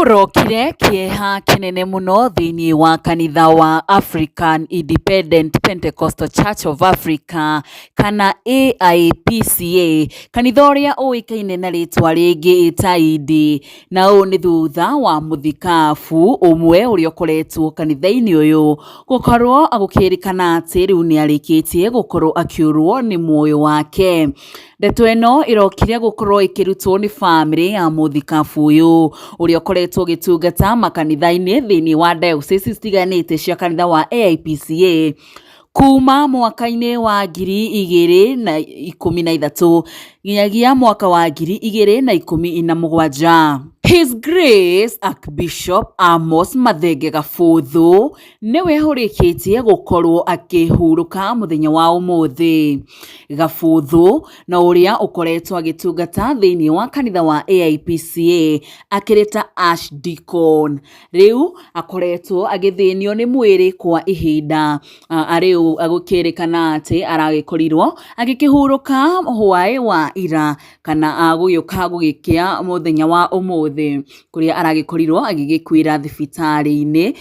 Kũrokire kĩeha kĩnene mũno thĩiniĩ wa kanitha wa African Independent Pentecostal Church of Africa kana AIPCA, kanitha ũrĩa ũĩkaine na rĩtwa rĩngĩ ta Indi. Na ũũ nĩ thutha wa mũthikabu ũmwe ũrĩa ũkoretwo kanitha-inĩ ũyũ gũkorwo gũkĩrĩkana atĩ rĩu nĩ arĩkĩtie gũkorwo akĩũrwo nĩ muoyo wake. Ndeto ĩno ĩrokire gũkorwo ĩkĩrutwo nĩ bamĩrĩ ya mũthikabu ũyũ ũrĩa ũkoretwo ũgĩtungata makanitha-inĩ thĩiniĩ wa diocese citiganĩte cia kanitha wa AIPCA kuma mwaka-inĩ wa 2013 nginyagia mwaka wa 2017. His Grace Archbishop Amos Mathenge Gabũthũ nĩwe ũrĩkĩtie gũkorwo akĩhurũka mũthenya wa ũmũthĩ. Gabũthũ na ũrĩa ũkoretwo agĩtungata thĩiniĩ wa kanitha wa AIPCA akĩrĩ ta Archdeacon. Rĩu akoretwo agĩthĩnio nĩ mwĩrĩ kwa ihinda rĩu gũkĩrĩkana atĩ aragĩkorirwo agĩkĩhurũka hwaĩ wa ira kana gũgĩũka gũgĩkĩa mũthenya wa ũmũthĩ kũrĩa aragĩkorirwo agĩgĩkuĩra thibitarĩ-inĩ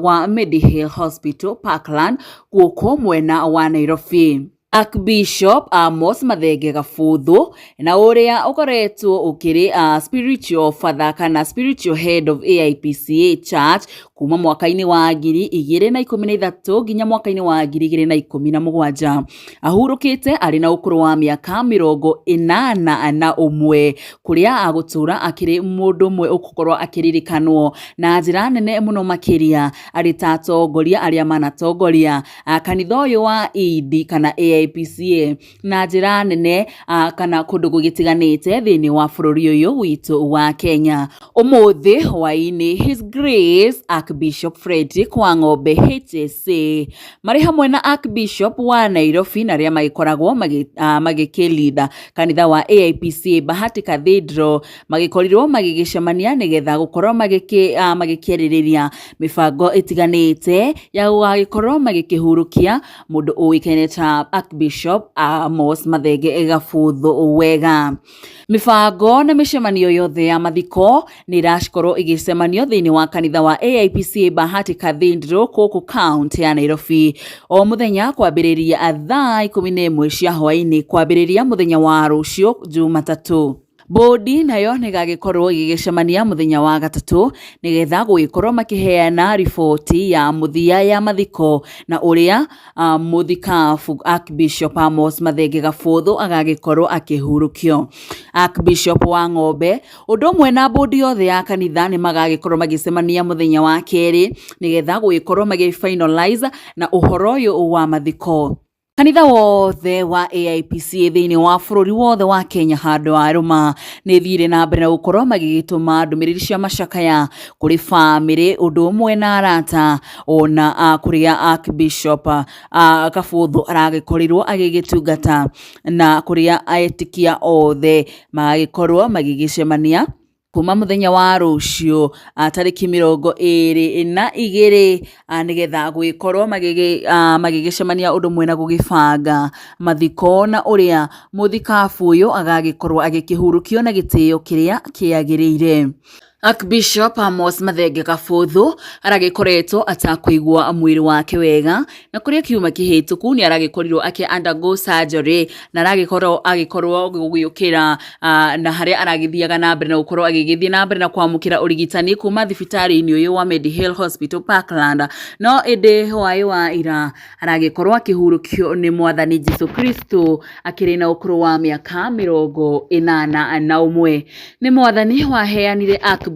wa Medihill Hospital Parkland gũkũ mwena wa Nairobi. Archbishop Amos Mathenge Gabũthũ na ũrĩa ũkoretwo ũkĩrĩ spiritual father kana spiritual head of AIPCA Church kuma mwaka-inĩ wa 2013 nginya mwaka-inĩ wa 2017 ahurũkĩte arĩ na ũkũrũ wa mĩaka 81 kũrĩa agũtũra akĩrĩ mũndũ ũmwe ũgũkorwo akĩririkanwo na njĩra nene mũno makĩria arĩ ta atongoria arĩa manatongoria kanitha ũyũ wa ED kana AIPCA na njĩra nene kana kũndũ gũgĩtiganĩte thĩiniĩ wa bũrũri ũyũ witũ wa Kenya. Ũmũthĩ hwaĩ-inĩ His Grace Archbishop Frederick Wang'ombe HSA marĩ hamwe na Archbishop wa Nairobi na arĩa magĩkoragwo magĩkĩlead kanitha wa AIPCA Bahati Cathedral magĩkorirwo magĩgĩcemania nĩgetha gũkorwo magĩkĩarĩrĩria mĩbango ĩtiganĩte ya gũgagĩkorwo magĩkĩhurũkia mũndũ ũĩkaine ta Archbishop Amos Mathenge Gabũthũ wega. Mĩbango na mĩcemanio yothe ya mathiko nĩ ĩrakorwo ĩgĩcemanio thĩinĩ wa kanitha wa AIPCA Bahati Cathedral gũkũ kaunti ya Nairobi o mũthenya kwambĩrĩria thaa 11 cia hwaĩ-inĩ kwambĩrĩria mũthenya wa rũciũ Jumatatũ. Bodi nayo nĩ ĩgagĩkorwo ĩgĩgĩcemania mũthenya wa gatatũ nĩgetha gũgĩkorwo makĩheana riboti ya mũthia ya mathiko na ũrĩa mũthikabu Archbishop Amos Mathenge Gabũthũ agagĩkorwo akĩhurũkio. Archbishop Wang'ombe ũndũ ũmwe na bodi yothe ya kanitha nĩ magagĩkorwo magĩcemania mũthenya wa kerĩ nĩgetha gũgĩkorwo magĩ finalize na ũhoro ũyũ wa mathiko. Kanitha wothe wa AIPCA thĩinĩ wa bũrũri wothe wa Kenya handũ arũma nĩ thire na mbere na gũkorwo magĩgĩtũma ndũmĩrĩri cia macakaya kũrĩ bamĩrĩ ũndũ ũmwe na arata ona kũrĩa Archbishop Gabũthũ aragĩkorirwo agĩgĩtungata na kũrĩa etĩkia othe magagĩkorwo magĩgĩcemania kuma mũthenya wa rũciũ tarĩki 22 nĩgetha gũgĩkorwo magĩgĩcemania ũndũ ũmwe na gũgĩbanga mathiko na ũrĩa mũthikabu ũyũ agagĩkorwo agĩkĩhurũkio na gĩtĩo kĩrĩa kĩagĩrĩire. Archbishop Amos Mathenge Gabũthũ aragĩkoretwo atakũigua mwĩrĩ wake wega na kũrĩa kiuma kĩhĩtũku nĩ aragĩkorirwo akĩ undergo surgery na aragĩkorwo agĩkorwo gũgĩũkĩra na harĩa aragĩthiaga na mbere na gũkorwo agĩgĩthiĩ na mbere na kwamũkĩra ũrigitani kuma thibitarĩ-inĩ ũyũ wa Medihill Hospital Parkland. No ĩndĩ hwaĩ wa ira aragĩkorwo akĩhurũkio nĩ mwathani Jesu Kristo akĩrĩ na ũkũrũ wa mĩaka 81. Nĩ mwathani waheanire Archbishop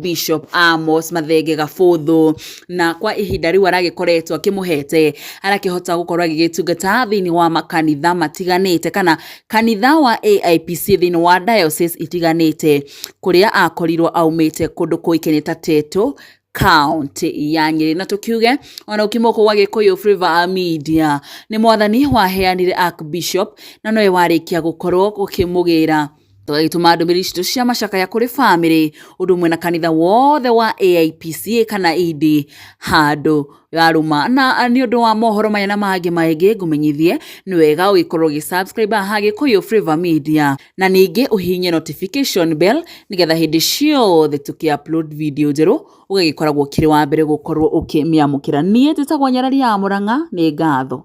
Amos Mathenge Gabũthũ na kwa ihinda rĩu aragĩkoretwo akĩmũhete arakĩhota gũkorwo agĩgĩtungata thĩinĩ wa makanitha matiganĩte kana kanitha wa AIPC thĩinĩ wa diocese itiganĩte kũrĩa akorirwo aumĩte kũndũ kũĩkaine ta Tetu kaunti ya Nyĩrĩ. Na tũkiuge ona ũkima gũkũ gwa Gĩkũyũ Flavour Media nĩ mwathani waheanire Archbishop na nowe warĩkia gũkorwo ũkĩmũgĩra. Tũgagĩtũma ndũmĩrĩri citũ cia macakaya kũrĩ bamĩrĩ ũndũ ũmwe na kanitha wothe wa AIPCA kana ED handũ yarũma. Na nĩ ũndũ wa mohoro maya na mangĩ maingĩ, ngũmenyithie nĩ wega ũgĩkorwo ũgĩ subscribe haha Gĩkũyũ Flavour Media, na ningĩ ũhihinye notification bell nĩgetha hĩndĩ ciothe tũkĩ upload video njerũ ũgagĩkoragwo ũkĩrĩ wa mbere gũkorwo ũkĩmĩamũkĩra. Niĩ njĩtagwo Nyarari ya Mũrang'a, nĩ ngatho.